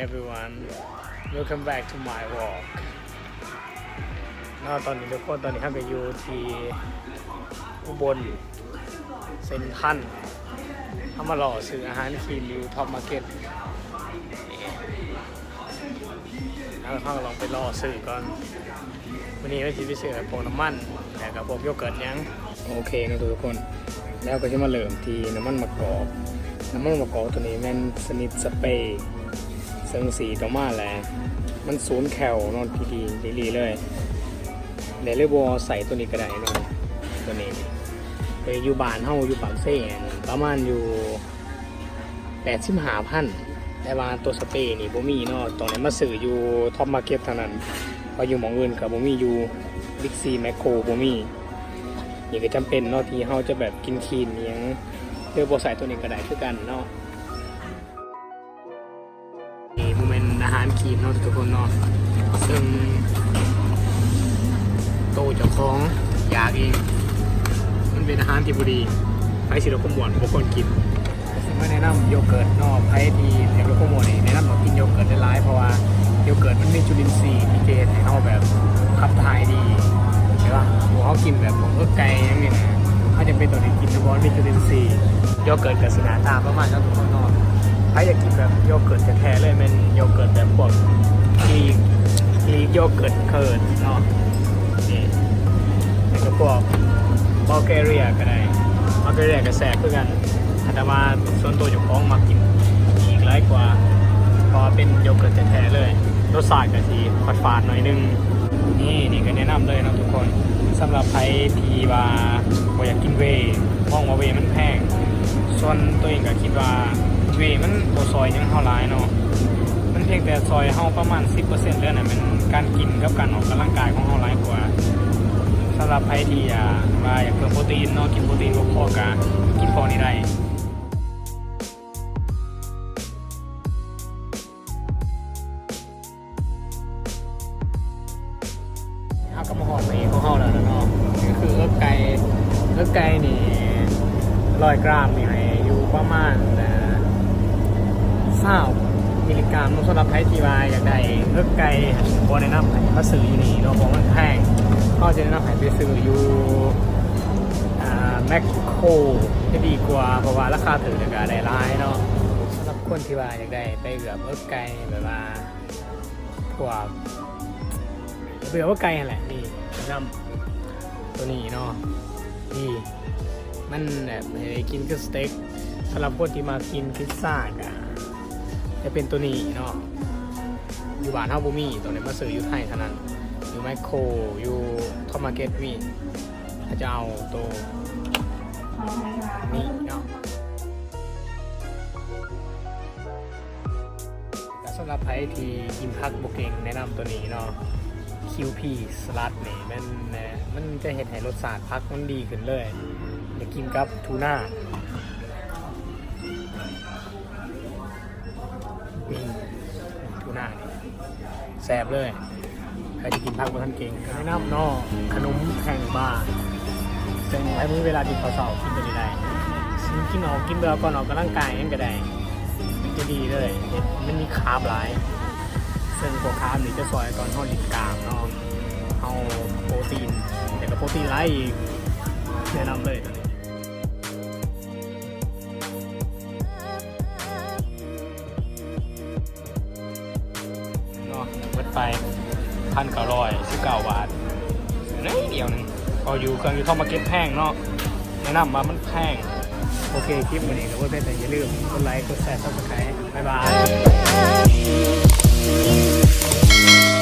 Everyone, welcome back to my vlog ເນາະ. ຕອນນີ້ທຸກຄົນ ຕອນນີ້ເຮົາກໍຢູ່ທີ່ອຸບົນເຊັນທຣັນ ເຮົາມາເລາະຊື້ອາຫານກິນຢູ່ທັອບມາເກັດ ແລ້ວເຮົາກໍລອງໄປເລາະຊື້ກ່ອນ. ມື້ນີ້ວ່າຊິໄປຊື້ພວກນ້ຳມັນ ແລ້ວກໍພວກໂຢເກີດຫຍັງ. ໂອເຄເນາະທຸກຄົນ ແລ້ວກໍຊິມາເລີ່ມທີ່ນ້ຳມັນມະກອກ. ນ້ຳມັນມະກອກໂຕນີ້ແມ່ນຊະນິດສະເປ ເຊິ່ງສີກໍມາແລ້ວ ມັນສູນແຄວເນາະ ດີໆ ດີໆ ເລີຍ. ແລ້ວຫຼືບໍ່ໃສ່ໂຕນີ້ກໍໄດ້ເນາະ ໂຕນີ້. ໄປຢູ່ບ້ານເຮົາຢູ່ປາກເຊ ປະມານຢູ່ ແປດສິບຫ້າພັນ ແຕ່ວ່າຕົວສະເປນີ້ບໍ່ມີເນາະ ຕ້ອງໄດ້ມາຊື້ຢູ່ທັອບມາເກັດເທົ່ານັ້ນ ເພາະຢູ່ໝ່ອງອື່ນກໍບໍ່ມີ ຢູ່ບິກຊີ ແມັກໂຄ ບໍ່ມີ. ນີ້ກໍຈຳເປັນເນາະ ທີ່ເຮົາຈະແບບກິນຄລີນອີ່ຫຍັງ ຫຼືບໍ່ໃສ່ຕົວນີ້ກໍໄດ້ຄືກັນເນາະ. ນີ້ບໍ່ແມ່ນອາຫານຄລີນເນາະທຸກຄົນເນາະ ເຊິ່ງໂຕເຈົ້າຂອງຢາກເອງ ມັນເປັນອາຫານທີ່ບໍ່ດີ ໃຜຊິລົດຄວາມອ້ວນບໍ່ຄວນກິນ. ຊິມາແນະນຳໂຢເກີດເນາະ ໃຜທີ່ຢາກລົດຄວາມອ້ວນນີ້ ແນະນຳຕ້ອງກິນໂຢເກີດຫຼາຍໆ ເພາະວ່າໂຢເກີດມັນມີຈຸລິນຊີທີ່ຈະເຮັດໃຫ້ເຮົາແບບຂັບຖ່າຍດີ ແຕ່ວ່າພວກເຮົາກິນແບບພວກເອິກໄກ່ຫຍັງນີ້ນະ ເຮົາຈຳເປັນຕ້ອງໄດ້ກິນ ເພາະມັນມີຈຸລິນຊີ. ໂຢເກີດກໍຊິໜ້າຕາປະມານນັ້ນທຸກຄົນເນາະ. ໃຜຢາກກິນແບບໂຢເກີດແທ້ໆເລີຍ ແມ່ນໂຢເກີດແບບພວກກຣີກ ກຣີກໂຢເກີດເຄີາເອີ້ນເນາະ. ນີ້ ແລ້ວກໍພວກບັລແກເຣຍກໍໄດ້ ບັລແກເຣຍກໍແຊບຄືກັນ ແຕ່ວ່າສ່ວນຕົວເຈົ້າຂອງມັກກິນກຣີກຫຼາຍກວ່າ ເພາະວ່າເປັນໂຢເກີດແທ້ໆເລີຍ ລົດຊາດກໍຊິຝາດໆໜ້ອຍໜຶ່ງ. ນີ້ ນີ້ກໍແນະນຳເລີຍເນາະທຸກຄົນ ສຳລັບໃຜທີ່ວ່າບໍ່ຢາກກິນເວ ມອງວ່າເວມັນແພງ ສ່ວນຕົວເອງກໍຄິດວ່າເວມັນບໍ່ຊ່ອຍຫຍັງເຮົາຫຼາຍເນາະ ມັນພຽງແຕ່ຊ່ອຍເຮົາປະມານສິບເປີເຊັນເທົ່ານັ້ນ ແມ່ນການກິນກັບການອອກກຳລັງກາຍຂອງເຮົາຫຼາຍກວ່າ. ສຳລັບໃຜທີ່ ອ່າ ວ່າຢາກເພີ່ມໂປຣຕີນເນາະ ກິນໂປຣຕີນບໍ່ພໍກໍກິນພວກນີ້ໄດ້. ເຮົາກໍມາຮອດເມນຂອງເຮົາແລ້ວເນາະ ກໍຄືເອິກໄກ່ ເອິກໄກ່ນີ້ ຮ້ອຍກຣາມນີ້ໃຫ້ຢູ່ປະມານ ເອີ ຊາວມິລລີກຣາມເນາະ. ສຳລັບໃຜທີ່ວ່າຢາກໄດ້ເອິກໄກ່ ບໍ່ແນະນຳໃຫ້ມາຊື້ຢູ່ນີ້ເນາະ ເພາະມັນແພງ ເຮົາຈະແນະນຳໃຫ້ໄປຊື້ຢູ່ ອ່າ ແມັກໂຄ ຈະດີກວ່າ ເພາະວ່າລາຄາຖືກ ແລ້ວກໍໄດ້ຫຼາຍເນາະ. ສຳລັບຄົນທີ່ວ່າຢາກໄດ້ໄປເອືອບເອິກໄກ່ ແບບວ່າ ພວກເບືອວ່າໄກ່ຫັ້ນແຫຼະ ນີ້ນຳໂຕນີ້ເນາະ ນີ້ມັນແບບໃຫ້ໄດ້ກິນຄືສະເຕັກ. ສຳລັບຄົນທີ່ມັກກິນພິຊຊາກະຈະເປັນໂຕນີ້ເນາະ ຢູ່ບ້ານເຮົາບໍ່ມີ ຕ້ອງໄດ້ມາຊື້ຢູ່ໄທເທົ່ານັ້ນ ຢູ່ແມັກໂຄ ຢູ່ທັອບມາເກັດມີ. ເຂົາຈະເອົາໂຕນີ້ເນາະ ແລະ ສຳລັບໃຜທີ່ກິນຜັກບໍ່ເກັ່ງ ແນະນຳໂຕນີ້ເນາະ ຄິວພີສະລັດນີ້ ແມ່ນ ແມ່ນ ມັນຈະເຮັດໃຫ້ລົດຊາດຜັກມັນດີຂຶ້ນເລີຍ ແລະ ກິນກັບທູນາ ນີ້ ທູນານີ້ແຊບເລີຍ. ໃຜທີ່ກິນຜັກບໍ່ທັນເກັ່ງ ແນະນຳເນາະ ຂະໜົມແທ່ງບາ ເຊິ່ງໃຜມີເວລາກິນເຂົ້າເຊົ້າ ກິນໂຕນີ້ໄດ້ ຊິກິນອອກ ກິນແບບກ່ອນອອກກຳລັງກາຍຫຍັງກໍໄດ້ ມັນຈະດີເລີຍ ເຮັດ ມັນມີຄາບຫຼາຍ ເຊິ່ງພວກຄາບນີ້ຈະຊ່ອຍຕອນເຮົາຫຼິ້ນກ້າມເນາະ ເຮົາໂປຣຕີນ ແຕ່ກໍໂປຣຕີນຫຼາຍອີກ ແນະນຳເລີຍໂຕນີ້. ເນາະ ໝົດໄປ ພັນເກົ້າຮ້ອຍສິບເກົ້າບາດ ໜ້ອຍດຽວໜຶ່ງ ເພາະຢູ່ ເຄື່ອງຢູ່ທັອບມາເກັດແພງເນາະ ແນະນຳວ່າມັນແພງ. ໂອເຄ ຄລິບມື້ນີ້ກໍບໍ່ເປັນຫຍັງ ຢ່າລືມກົດໄລ ກົດແຊ ຊັບສະໄຄ ບາຍບາຍ.